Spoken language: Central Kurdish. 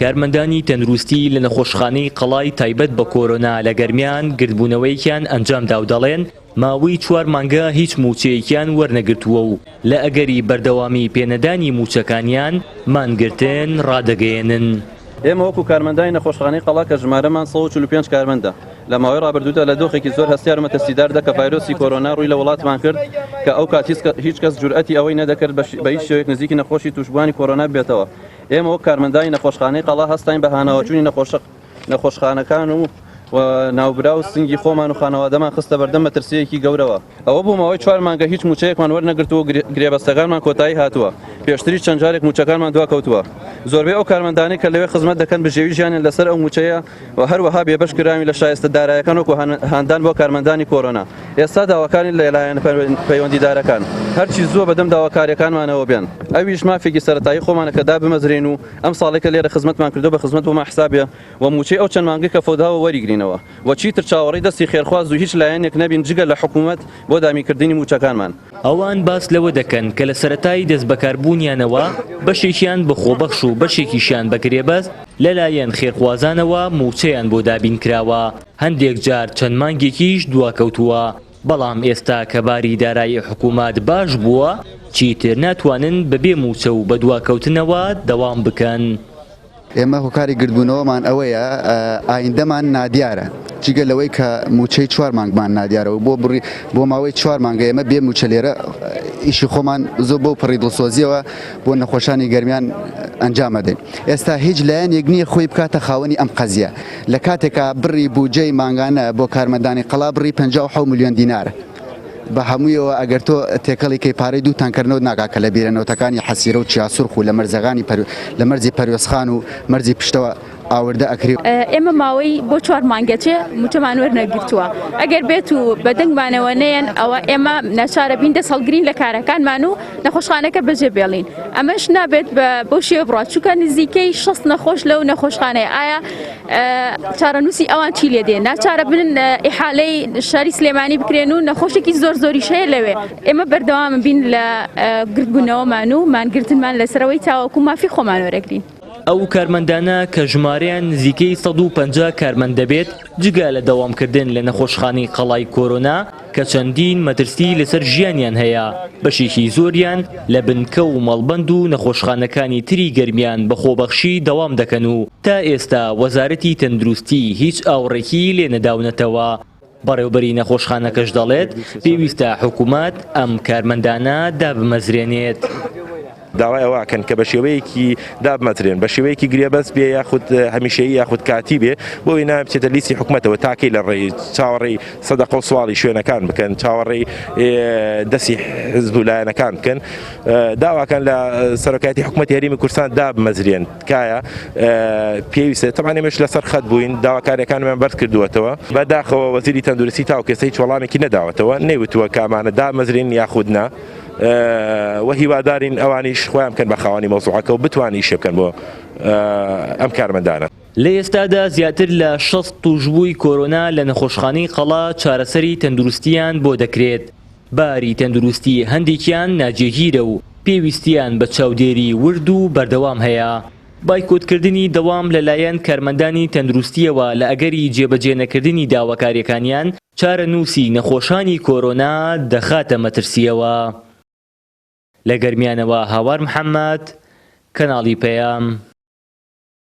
کارمەندانی تەندروستی لە نەخۆشخانەی قەڵای تایبەت بە کۆرۆنا لە گەرمیان گردبوونەوەیەکیان ئەنجامدا و دەڵێن، ماوەی چوار مانگە هیچ مووچەیەکیان وەرنەگرتووە و لە ئەگەری بەردەوامی پێنەدانی مووچەکانیان مانگرتن ڕادەگەیەنن. ئێمە وەکو کارمەندانی نەخۆشخانەی قەڵا کە ژمارەمان 145 کارمەندە لە ماوەی ڕابردوودا لە دۆخێکی زۆر هەستیار و مەترسیداردا کە ڤایرۆسی کۆرۆنا ڕووی لە وڵاتمان کرد کە ئەو کات هیچ کەس جورئەتی ئەوەی نەدەکرد بە هیچ شێوەیەک نزیکی نەخۆشی تووشبووانی کۆرۆنا ببێتەوە ئێمە وەک کارمەندانی نەخۆشخانەی قەڵا هەستاین بە هاناوەچوونی نەخۆشخانەکان و و ناوبراو سنگی خۆمان و خانەوادەمان خستە بەردەم مەترسییەکی گەورەوە. ئەوە بۆ ماوەی چوار مانگە هیچ مووچەیەکمان وەرنەگرتووە و گرێبەستەکانمان کۆتایی هاتووە، پێشتریش چەند جارێک مووچەکانمان دواکەوتووە. زۆربەی ئەو کارمەندانەی کە لەوێ خزمەت دەکەن بژێوی ژیانیان لەسەر ئەو مووچەیە و هەروەها بێبەش کراوین لە شایستە دارایەکان وەکو هاندان بۆ کارمەندانی کۆرۆنا. ئێستا داواکارین لە لایەنە پەیوەندیدارەکان هەرچی زووە بەدەم داواکارییەکانمانەوە بێن، ئەویش مافێکی سەرەتایی خۆمانە کە دابمەزرێین و ئەم ساڵەی کە لێرە خزمەتمان کردووە بە خزمەت بۆمان حساب بێ و مووچەی ئەو چەند مانگەی کە فەوتاوە وەریگرینەوە و چیتر چاوەڕێی دەستی خێرخواز و هیچ لایەنێک نەبین جگە لە حکوومەت بۆ دابینکردنی مووچەکانمان. ئەوان باس لەوە دەکەن کە لە سەرەتای دەستبەکاربوونیانەوە بەشێکیان بە خۆبەخش و بەشێکیشیان بە گرێبەست لەلایەن خێرخوازانەوە مووچەیان بۆ دابینکراوە، هەندێک جار چەند مانگێکیش دواکەوتووە، بەڵام ئێستا کە باری دارایی حکوومەت باش بووە، چیتر ناتوانن بەبێ مووچە و بە دواکەوتنەوە دەوام بکەن. ئێمە هۆکاری گردبوونەوەمان ئەوەیە ئایندەمان نادیارە جگە لەوەی کە مووچەی چوار مانگمان نادیارە و بۆ بڕی بۆ ماوەی چوار مانگە ئێمە بێ مووچە لێرە ئیشی خۆمان زۆر بەو پڕی دڵسۆزیەوە بۆ نەخۆشانی گەرمیان ئەنجامەدەین ئێستا هیچ لایەنێک نییە خۆی بکاتە خاوەنی ئەم قەزیە لە کاتێکا بڕی بودجەی مانگانە بۆ کارمەندانی قەڵا بڕی 57 ملیۆن دینارە بە هەموویەوە ئەگەر تۆ تێکەڵی کەی پارەی دوو تانکەر نەوت ناکا کە لە بیرە نەوتەکانی حەسیرە و چیاسورخ و لە مەرزەکانی پەر لە مەرزی پەروێزخان و مەرزی پشتەوە ئاوردە ئەکرێ. ئێمە ماوەی بۆ چوار مانگەچێ موچەمان وەرنەگرتووە ئەگەر بێت و بە دەنگمانەوە نەیەن ئەوە ئێمە ناچارە بین دەست هەڵگرین لە کارەکانمان و نەخۆشخانەکە بەجێ بێڵین ئەمەش نابێت بە بەو شێوە بڕات چونکە نزیکەی 60 نەخۆش لەو نەخۆشخانەیە ئایا چارەنووسی ئەوان چی لێ دێ ناچارە بن ئیحالەی شاری سلێمانی بکرێن و نەخۆشێکی زۆر زۆریش هەیە لەوێ ئێمە بەردەوام بین لە گردبوونەوەمان و مانگرتنمان لەسەرەوەی تاوەکو مافی خۆمان وەرەگرین. ئەو کارمەندانە کە ژمارەیان نزیکەی 150 کارمەند دەبێت، جگە لە دەوامکردن لە نەخۆشخانەی قەڵای کۆرۆنا کە چەندین مەترسی لەسەر ژیانیان هەیە، بەشێکی زۆریان لە بنکە و مەڵبەند و نەخۆشخانەکانی تری گەرمیان بە خۆبەخشی دەوام دەکەن و تا ئێستا وەزارەتی تەندروستی هیچ ئاوڕێکی لێ نەداونەتەوە. بەڕێوبەری نەخۆشخانەکەش دەڵێت، پێویستە حکومەت ئەم کارمەندانە دابمەزرێنێت. داوای ئەوە ئەکەن کە بە شێوەیەکی دابمەزرێن بە شێوەیەکی گرێبەست بێ یاخود هەمیشەیی یاخود کاتی بێ بۆ ئەوەی ناویان بچێتە لیستی حکومەتەوە تاکەی لە ڕێی چاوەڕێی سەدەقە و سواڵی شوێنەکان بکەن چاوەڕێی دەستی حزب و لایەنەکان بکەن داواکەن لە سەرۆکایەتی حکومەتی هەرێمی کوردستان دابمەزرێن تکایە پێویستە تەبعەن ئێمەش لەسەر خەت بووین داواکاریەکانمان بەرز کردووەتەوە بەداخەوە وەزیری تەندروستی تاوەکو ئێستا هیچ وەڵامێکی نەداوەتەوە نەیوتووە کە ئەمانە دامەزرێن یاخود نا و هیوادارین ئەوانیش خۆیان بکەن بە خاوەنی مەوزوعەکە و بتوانن ئیشێ بکەن بۆ ئەم کارمەندانە. لە ئێستادا زیاتر لە 60 تووشبووی کۆرۆنا لە نەخۆشخانەی قەڵا چارەسەری تەندروستییان بۆ دەکرێت، باری تەندروستی هەندێکیان ناجێگیرە و پێویستیان بە چاودێری ورد و بەردەوام هەیە. بایکۆتکردنی دەوام لەلایەن کارمەندانی تەندروستییەوە لە ئەگەری جێبەجێنەکردنی داواکارییەکانیان، چارەنووسی نەخۆشانی کۆرۆنا دەخاتە مەترسییەوە. لە گەرمیانەوە هاوار محەمەد، کەناڵی پەیام.